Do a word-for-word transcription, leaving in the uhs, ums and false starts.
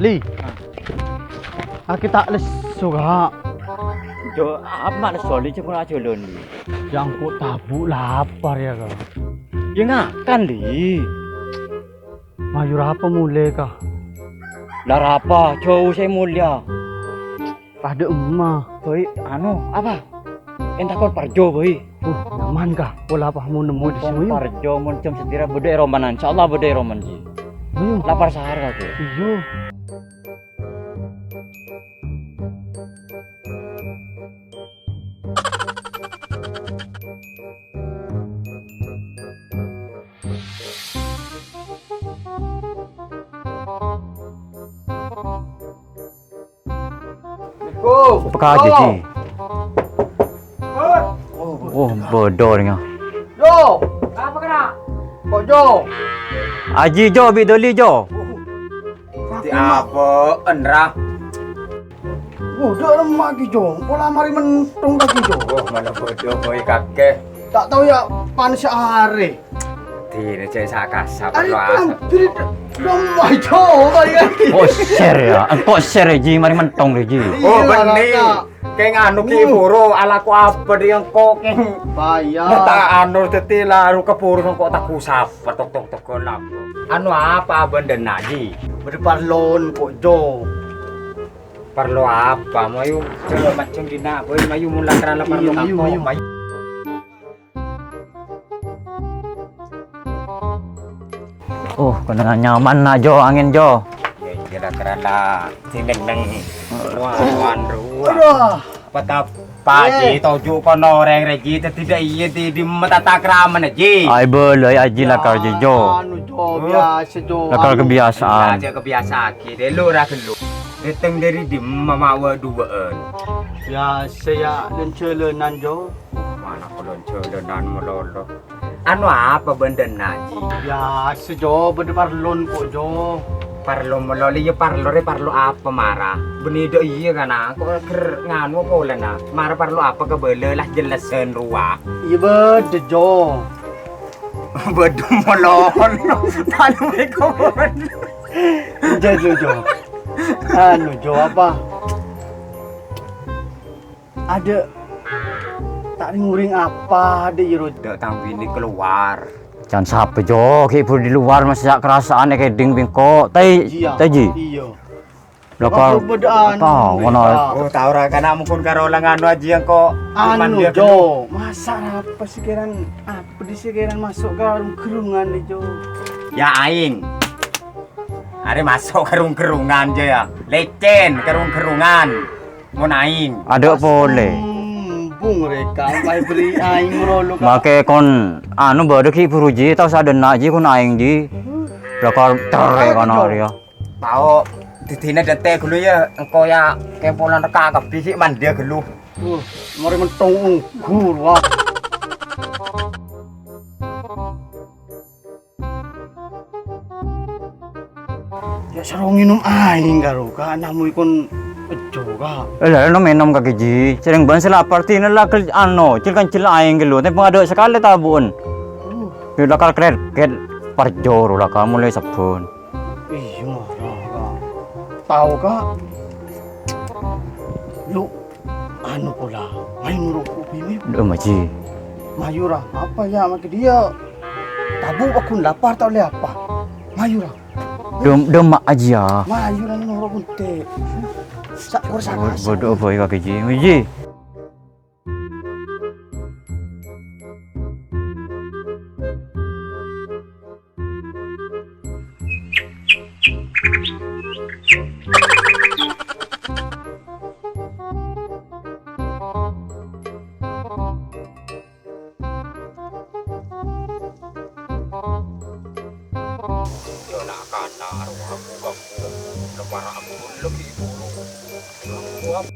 Li. Aki ta' lesso, Ka'. Jo, apa mak lesso, Li? Cek kula aja, Lon, Li. Yâ engko' tabu' lapar yâ, Ka'. Yâ ngakan, Li. Mayu rapa molè, Ka'? Lah rapa, jhâu sè molèya. Padâ emma. Bhâi, anu, apa? Èntakon parjo, bhâi. Uh, nyaman, Ka'. Pola apa mon nemmo di sini? Parjo, mon jam setira bâdâ è romana. Insyaallah bâdâ è romana, Ji. Ayo. Lapar sahar aku. Iyo. Assalamualaikum. Apa kaji, Ji? Oh, bodoh nih. Jo. Apa kena? Kok Jo? Aji Jo, bi' doli Jo. Di apa, Enra? Wah, dâ' remma' ki, Jo. Pola mari mentong ka ki, Jo. Wah, mana bodoh, boy, kakek. Ta' tao yâ, panas arè. Dine cek sakasap. Arè lo kan asa. Diri dâ' remma', Jo, mari lagi. Kok share yâ? Engko' share yâ, Ji. Mari mentong deh, Ji. Oh, iya, bener. Kakak. Kayak nganu ki buru, alaku apa deh yang kok? Bayar. Mata anu teti laru ke buru kok tak usap, tok, tok, tok, tok, tok. Anu apa bendena, Ji? Bâdâ parlon kok, Jo. Parlo apa? Mayu, coba macem dina, boy, mayu mula kerana parlo. Iya, mayu, apa? Mayu. Oh, kena nyaman na, Jo, angin, Jo. Ya, iya lah, kerana sini neng. Wah, wan, ruah. Aduh. Apa tapa, Ji? Toju' kono orèng rè, Ji. Tadi dah iya di, di mata takraman, Ji. Ai, boleh, Aji lakar, Ji, Jo. Anu, Jo, biasa, Jo. Lakar kebiasaan. Aja kebiasaan, Ki. Dulu ora gelu. Dateng dari di mama wa duaan. Biasa ya, lon-jhâlânan, Jo. Mana kok lon-jhâlânan melolo. Anu apa bendena, Ji? Biasa, Jo, bâdâ parlon kok, Jo. Parlo melolo, ya parlo rè, parlo apa mara? Bânnè dâ' iya kana, kok ger nganu apa olèna? Mara parlo apa kabâlâ lah jelasen rowa. Iya bâdâ, Jo. Bâdâ melolo. Tanu eko bâdâ. Enjâ, Jo, Jo. Anu, Jo, apa? Adâ' ta' rèng-orèng apa adâ' iyâ, Ro? Dâ' tang binè kalowar. Can sapa, Jo? Ghi' buru di luar, masa karasaan è kèdhing bengko. Tai, Ji, ya? Tai, Ji? Iya. Lah, kok bâdâ anu, tao, ngono. Oh, tao ra, kana mungkin karo la nganu, Aji, engko'. Anu, Jo. Masa apa sih, Keran? Apa di sih, Keran, masuk ka rung-gerungan nih, Jo? Ya, aing. Arè masuk ka rung-gerungan, Jo, ya. Lecen ka rung-gerungan. Mon aing. Adâ' polè. Sombong rèka, ampai beri aing rolo, Kak. Makè kon, anu, bâdâ ghi' buru, Ji, tao sadhâna, Ji, kon aing, Ji. Bakal cerrè kana rèya. Tao, didina dântè' ghâllu, ya, engko', ya, kempolan rèka kabbhi ghi' mandhi ghâllu. Uh, mari mentong ongghur, wah. Ya, soro ngènom aèng karo, Kak, namu ikon ejo, Kak. Eh, lah, nom-ènom kakè, Ji. Sèrèng bân sè lapar, dina la gel-, ano, cil-kancil aèng ghâllu. Tèmbhâng adâ' sakalè tabu'en. Uh. Yâ, lakar krèket parjo ro, la, Kak, molaè sabbhân. Iyâ, mara, Kak. Tao, Kak. Yuk, anu pola, mayu noro' binè. Dâ' emma, Ji. Mayu ra, apa ya, makè dia? Tabu' paggun lapar ta' ollè apa. Mayu ra. Dâ', dâ' emma, Ji, ya. Mayu ra noro' bunte'. Sa-, kur sa-, sa-, bâdâ apa ya, Ji? Ji. Yo, na'-kana', aro aku ganggu, lemara aku lagi buru. Aku ap-